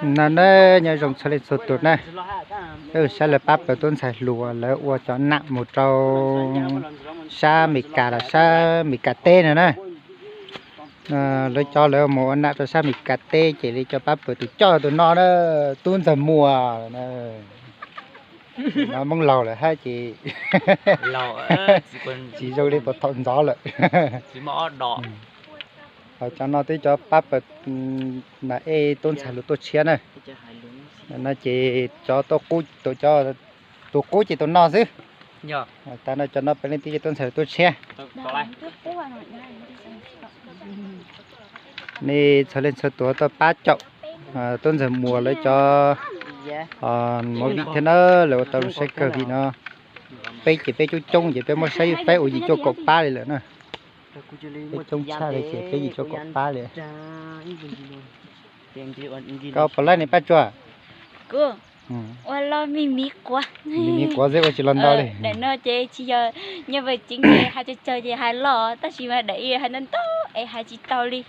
No na, nyob zoo txhua leej txhua tus na. Peb mus saib lawv pab pawg tub ntxhais hluas lawv ua cov nam mus rau sab Amelikas los sab Amelikas teb no na. Lawv cov lawv mus ua nam rau sab Amelikas teb ces li cov pab pawg tus coj tus no na, tub ntxawg Muas na. No Hmoob laug lawm hab ces tsis zoo li puas thaum ntxov lawm. Ho cov no twb cov pab pawg nam ej tub ntxhais hluas tuaj tshiab na. No ces cov tuaj qub, tus qub ces tus no xwb. Tas no cov no peb leej twb yog tub ntxhais hluas tuaj tshiab. Nej txhua leej txhua tus tuaj pab caum tub ntxawg Muas lawv cov movie thiab na, lawv ua tau zoo saib kawg vim no peb ces peb coob coob ces peb muab saib faib ua yim cuaj kaum pab li lawm na. Peb coob tshaj li ces peb yim cuaj kaum pab li. Koj puas laij ne Paj Tsuag? Ua los me me quav, me me quav xwb ua tsis los ntau li. Daim no ces tsis yog, nyob vaj ceeb ces hais tsawg tsawg ces hais los, tab sis mas daim i hais ntau ntau es hais tsis tau li.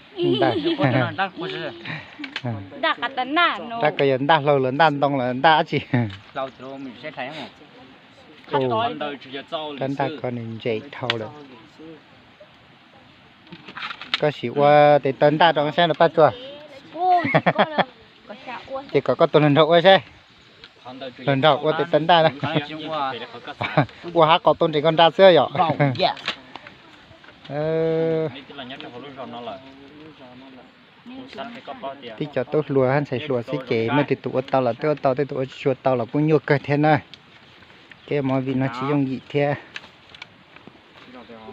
Ntaj qas tas naj no. Rab ko yog ntaj hlau los ntaj ntoo los ntaj dab tsi? Rab ntaj ko nws ntse dhau lawm. Koj sim ua tes taw ntaj rau saib no Paj Tsuag. Ces kom koj tus hluas nraug ua saib. Hluas nraug ua tes taw ntaj na. Ua hab qos tau nres koj nra xwb yom. Tib cov tub hluas hab ntxhais hluas xwb ces muaj tej tus ua tau los twb ua tau, tej tus ua tsis tshua tau los kuj nyuaj kawg thiab na. Peb movie no tsis yooj yim thiab.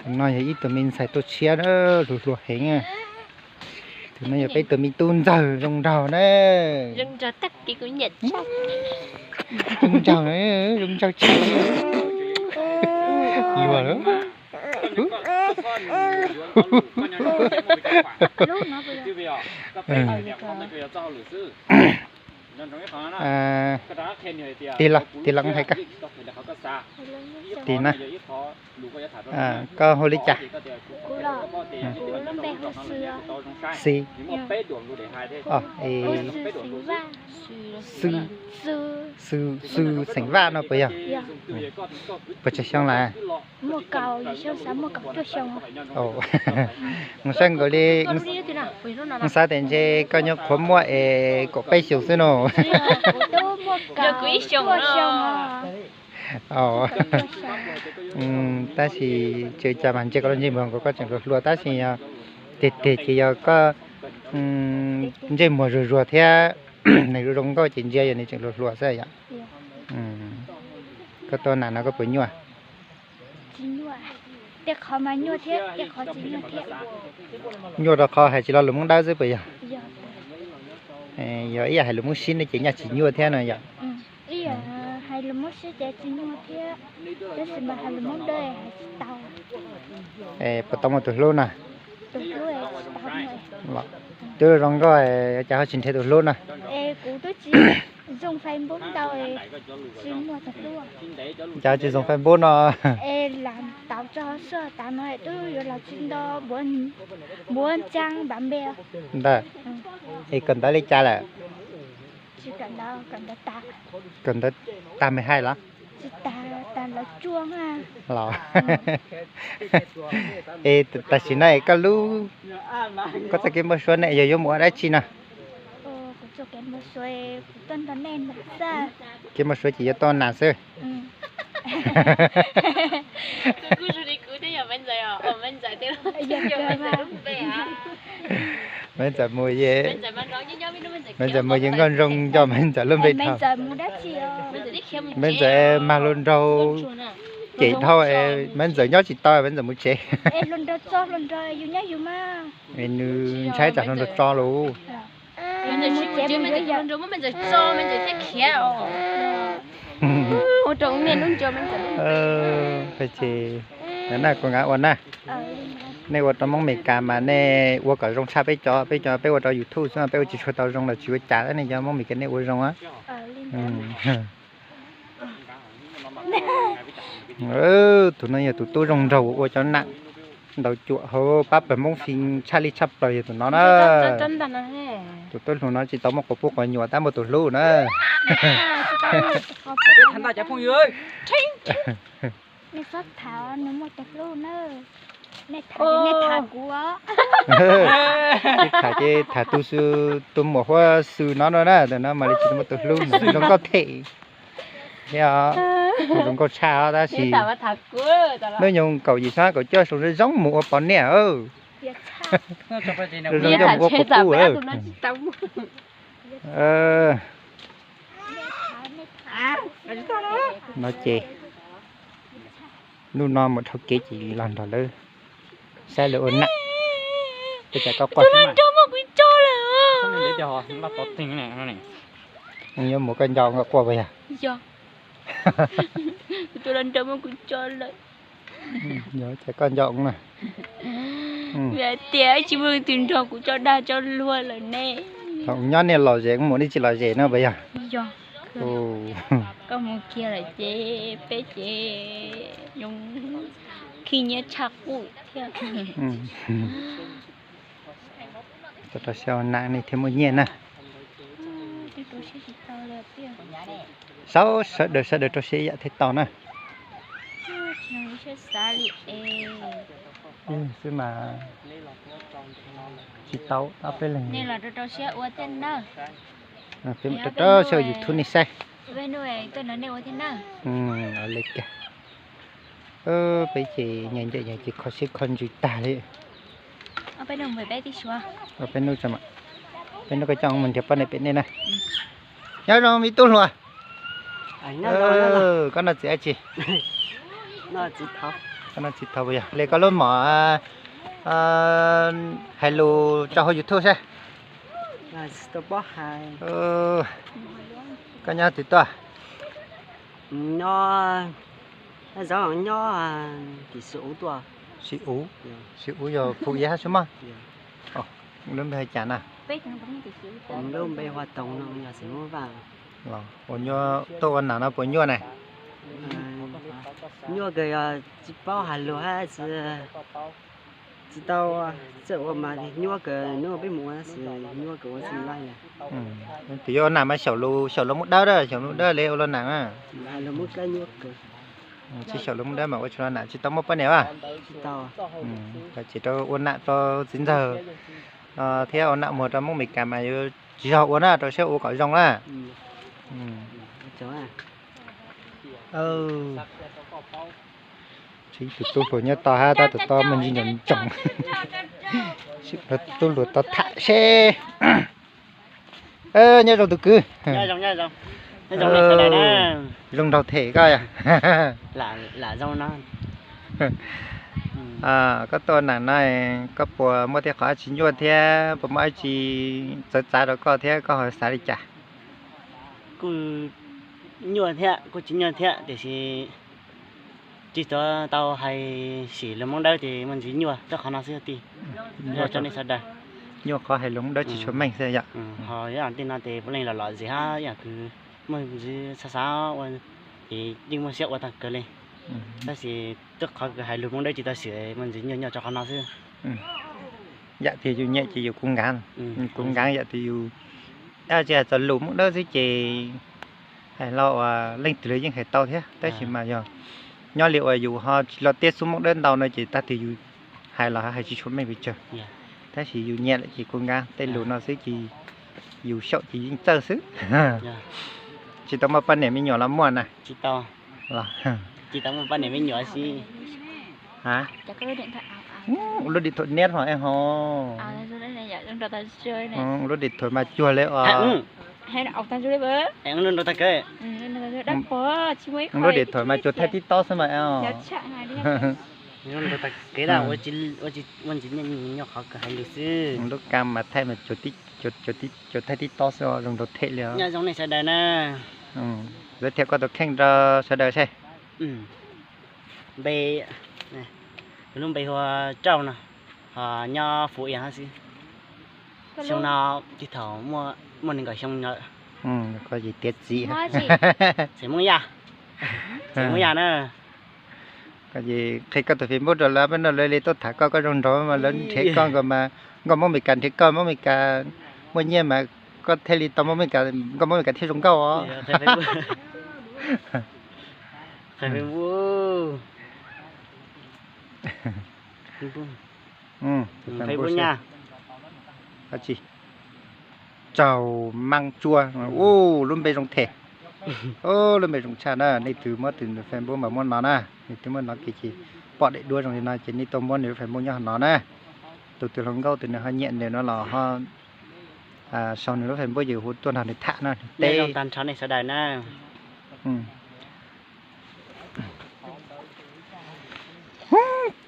Tus no yog ib tug me ntxhais tuaj tshiab, hluas hluas heev. Tus no yog peb tus me tub ntxawg zoo nraug na. Zoo nraug, zoo nraug tshaj. Luag lawm. Tig los, tig los hais koj. Tig na. Koj hu li cas? Xi. Xw, xw, xeem Vaj no puas yog? Puas tsawg xyoo lawm? Mus saib nkaus li, xav tias ntshe koj nyuam qhuav muaj es kaum peb xyoos xwb no. Tab sis tsis ua cas mas ntsia koj lub ntsej muag nkaus koj tseem hluas hluas tab sis yog tiag tiag ces yog koj ntsej muag zuag zuag thiab nws zoo zoo nkauj ces ntsia yog nws tseem hluas hluas xwb yom. Koj tuaj nam no koj puas nyuaj? Nyuaj rau qhov hais tsis lo lus Hmoob Dawb xwb puas yog? Yog ib yam hais lus Hmoob Sib ne ces nyaj tsis nyuaj thiab no yom. Puas tau muaj tus hlub na? Twb zoo nkauj, cas ho tsis nrhiav tus hlub na? Cas ho tsis zoo Facebook no? Ntawd, es kawm ntawv li cas lawm? Kawm ntawv tag me hais los? Los, es tam sim no es koj lub, koj txoj kev npau suav ne yog yuav mus ua dab tsi no? Kev npau suav ces yuav tuaj nas xwb. Maiv Ntxawm mus, Maiv Ntxawm mus yeej nkauj zoo nco Maiv Ntxawm lub npe dhau. Maiv Ntxawm mag hluas nraug cem dhau, Maiv Ntxawm nyob tsis tau, Maiv Ntxawm mus tsev. Nws ntshai tsam hluas nraug tso lauj. Ces, na, kuv nqa ua na. Nej ua rau Hmoob Meskas mas nej ua kom zoo tshaj peb cov, peb cov peb ua rau YouTube xwb mas peb ua tsis tshua tau zoo los tsis ua cas, nej cov Hmoob Meskas nej ua zoo. Tus no yog tus tub zoo nraug uas ua cov nam Ntaus cuam hauv pab pawg Hmoob Fim tshaj li tshaj plaws yog tus no na. Tus tuaj hluas no tsis tau muaj quas puj quas nyuam tab muaj tus hlub na. Nej txhob tham nws muaj tus hlub na. Nej tham ces nej tham kuv os. Tham ces tham tus, tus muam huab xwm no no na, tus no mas li tsis tau muaj tus hlub na, zoo nkauj them thiab, zoo nkauj tshaj tab sis hnub nyoog kaum yim xyoo kaum cuaj zoo zoo mus ua poj niam. Zoo zoo mus ua quas puj. No ces hnub no mus dhau kev ces los nrog lawv saib lawv ua nam. Ua cas koj quaj xwb mas? Yuav mus koj nco koj quaj puas yog? Yog, cas koj nco na. Tias tsis muaj leej twg nrog kuv coj dag coj luag lawm ne. Thaum nyob nej lom zem, mus nej tsis lom zem no puas yog? Yog. Koj mus kiag lawm ces peb ces zoo khib nyiab tshaj qub thiab. Tau rau siab ua nam nej thiaj muaj nyiaj na. Sawv sawv daws sawv daws rau siab ib yam thiaj tau na. Xwb mas tsis tau ob peb leeg. Peb mus rau rau siab YouTube nej saib. Li cas peb ces nyias ncaim nyias ces kho siab kho ntsws tag li. Peb hnub, peb hnub koj coj mus nrhiav poj niam pem nej na. Nyob zoo me tub hluas. Koj noj txiv dab tsi? Koj noj txiv thaud puas yog? Li koj lub mom hais lus rau hauv YouTube saib. Koj nyob twg tuaj? Nyob, nyob tim Xi Uv tuaj. Xi Uv, Xi Uv yog Phu Iav hab Xu Maj. Lub npe hais cas na? Lub npe Hua Toom no yog xeem Hmoob Vaj. Los ua nyuaj, tuaj ua nam no puas nyuaj na? Nyuaj kawg, yog tsis paub hais lus hab tsis, tsis tau txawj ua mas nyuaj kawg, hnub peb mus ua tab sis nyuaj kawg ua tsis laij. Tus yuav ua nam mas xyaum lus, xyaum lus Hmoob Dawb, xyaum lus Hmoob Dawb li ua lus nam na. Tsis xyaum lus Hmoob Dawb mas ua tsis lus nam, tsis tau muaj poj niam a. Ces rau ua nam rau txiv ntxawg thiab ua nam muag rau Hmoob Amelikas mas yuav tsis zog ua na, rau siab ua kom zoo na. Tus tub hluas nyob tod hab tab tom tau me ntsis nyoos ntsoos. Tub hluas tau tham seb. Nyob zoo tus kwv. Zoo nraug them koj. Koj tuaj nam no, koj puas muaj tej qhov dab tsi nyuaj thiab puas muaj dab tsi txawv txav rau koj thiab koj ho xav li cas? Kuj nyuaj thiab kuj tsis nyuaj thiab, tiam sis tsis tau, tau hais sim lus Hmoob Dawb ces muaj ntxiv nyuaj rau qhov no xwb tij. Nyuaj qhov hais lus Hmoob Dawb tsis tshua meej xwb yom. Ho yam tej no ces puav leej los lom zem hab yam kws muaj ntxiv xav xav ua ces yeej muaj siab ua tag kawg li. Tab sis tej qhov kws hais lus Hmoob Dawb tsis tau sim muaj ntxiv nyuaj nyuaj rau qhov no xwb. Yam twg yus nyiam ces yus kuj nkav, kuj nkav yam twg yus, dab tsi hais txog lus Hmoob Dawb xwb ces hais los uas leej twg los yeej hais tau thiab, tab sis mas yog nyob li uas yus ho tsis los tiaj xub Hmoob Dawb ntau no ces tag twg yus hais los hais tsis tshua meej pes tsawg. Tab sis yus nyiam lawm ces kuj nkav, tej lus no xwb ces yus xyaum ces yeej txawj xwb. Tsis tau muaj poj niam me nyuam los muaj na? Tsis tau. Tsis tau muaj poj niam me nyuam xwb. Ua lub điện thoại neb ho es ho. Ua lub điện thoại mas cuag li os. Ua lub điện thoại mas cuag thaij TikTok xwb mas es os. Lub kam mas thaij mas cuag thaij TikTok xwb os, zoo nraug them li os. Giới thiệu koj tus kheej rau sawv daws seb. Npe, kuv lub npe hu ua Rauj no, ho nyob Fuv Ias xwb. Xyoo no tsis thaum muaj nees nkaum xyoo lawm. Koj tiav txiv. Xeem Hmoob Yaj, Xeem Hmoob Yaj na. Qhia koj tus Facebook rau lawv, peb no lawv li tuaj tham koj, koj zoo nraug mas lawv nrhiav koj nkaus mas, nkauj Hmoob Amelikas nrhiav koj, Hmoob Amelikas muaj nyiaj mas koj thiaj li tau Hmoob Amelikas, nkauj Hmoob Amelikas thiaj zoo nkauj os. Tsaug Mab Tsua, lub npe zoo them, lub npe zoo tshaj na. Nej twg muab tus Facebook mas muab no na, nej twg muab no ces pom daim duab zoo li no ces nej tuaj muab nws lub Facebook nyob no na. Tus twg hluas nkauj tus nws ho nyiam nws no los ho sau nws lub Facebook ces hu tuaj nrog nws tham no, nws teb.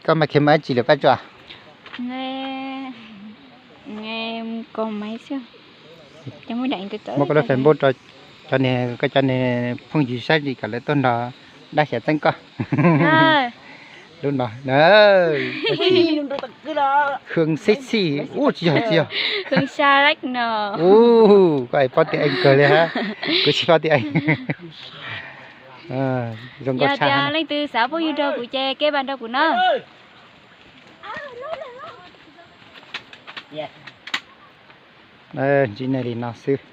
Koj mas khe mas dab tsi lawm Paj Tsua? Muab koj lub Facebook rau cov niag, koj cov niag phooj ywg saib li kom lawv tuaj nrog dab xyav txeeb koj. Lub no, Hwm Sexy, ub tsis yog, tsis yog. Ub, koj hais Pob Tw Ees kawg li hab. Kuv tsis Pob Tw Ees. Zoo nkauj tshaj. Leej twg xav phooj ywg nrog kuv ces ke npas nrog kuv na. Ntsib nej li no xwb.